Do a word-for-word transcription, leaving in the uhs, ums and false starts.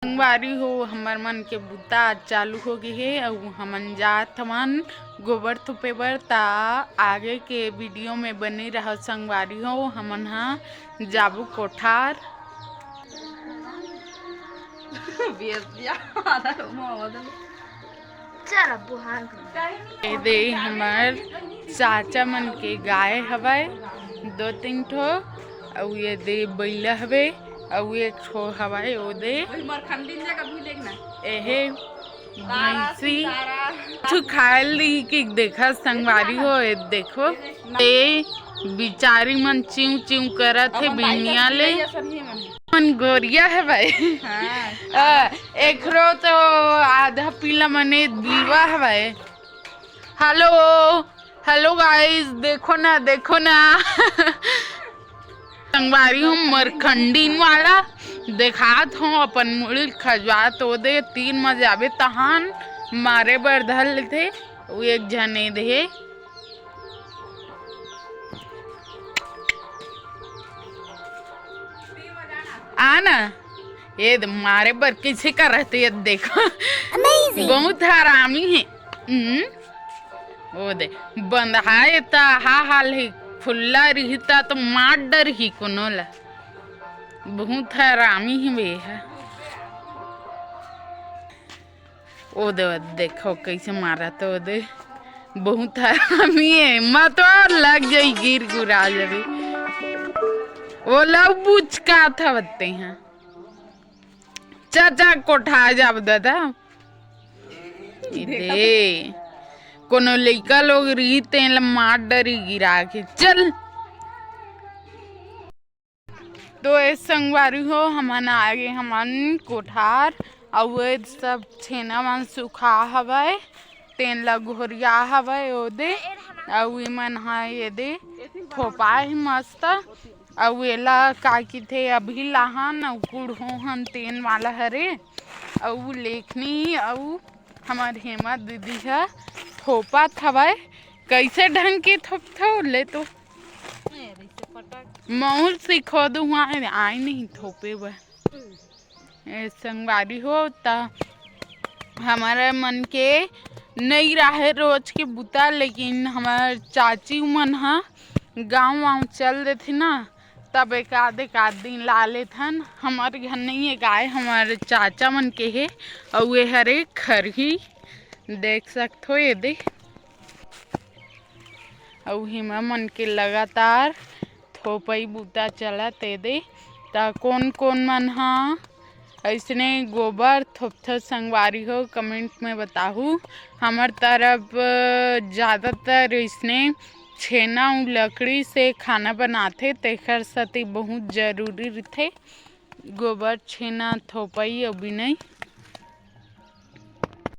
संगवारी हो, हमर मन के बुता चालू हो गे हे अउ हमन जात हवन गोबर थोपे बर। ता आगे के वीडियो में बने रहो संगवारी हो, हमन ह जाबो कोठार। चल अब बुहार कर। ए दे हमर चाचा मन के गाय हवय दो तीन ठो, अउ ये दे बइला हवे, अउ एक ठो हवय ओ दे। वही मरखंडी जगह भी देखना। एहे भैंसी कुछ खायल ली कि देखा संगवारी हो, ए देखो, ए बिचारी मन चिंव चिंव करत हे बिहनिया ले। मन गोरिया हवय। हाँ। अ, एकरो तो आधा पीला मने बिलवा हवय। हेलो, हेलो गाइस, देखो ना, देखो ना। संगवारी हो, मरखंडीन वाला देखात हो, अपन मुड़ी खजवात ओ दे, तीन म जाबे तहान मारे बर धर लेथे। वो एक झन ए दे हे। आ ना, ये दे मारे बर किसी का रहते, ये देखो। Amazing। बहुत हरामी है। हम्म, ओ दे, बंधाए ता हा हाल ही, खुल्ला रहिता तो मार डर ही कोनो ला। बहुत हरामी ही बे है। ओ दे, ओ दे, देखो कैसे मारा तो ओ दे। बहुत हरामी है, मत और लग जाई, गिर गुरा जाबे। वो लव बुचका था बत्ते हैं। चाचा कोठा जाब दादा। ई दे, कोनो लइका लोग रही तेन ला मार डरी गिरा के। चल। तो ए संगवारी हो, हमन आगे हमन कोठार, अउ ए सब छेना मन सुखा हवय, तेन ला घोरिया हवय ओ दे, अउ इमन ह ए दे थोपा हे मस्त, अउ एला का किथे अभी लाहन अउ कुड़हो हन तेन वाला हरे, अउ लेखनी अउ हमर हेमा दीदी ह थोपत हवय। कैसे ढंग के थोपथव ले तो मौल सिखो दू, आय नहीं थोपे बर। ए संगवारी हो, त हमर मन के नइ राहे रोज के बुता, लेकिन हमर चाची मन ह गाँव वाँव चल देथे ना, तब एक आध, एक आध दिन ला लेथन। हमर घर नइ हे गाय, हमर चाचा मन के हे, अउ ए हरे खरही, देख सकथो ये दे। अउ हिमा मन के लगातार थोपई बूता चलत ए दे। त कोन कोन मन ह अइसने गोबर थोपथो संगवारी हो, कमेंट में बताहू। हमर तरफ, अ, ज़्यादातर अइसने छेना अउ लकड़ी से खाना बनाथे, तेखर सेती बहुत जरूरी रहिथे गोबर छेना थोपई अउ बिनई।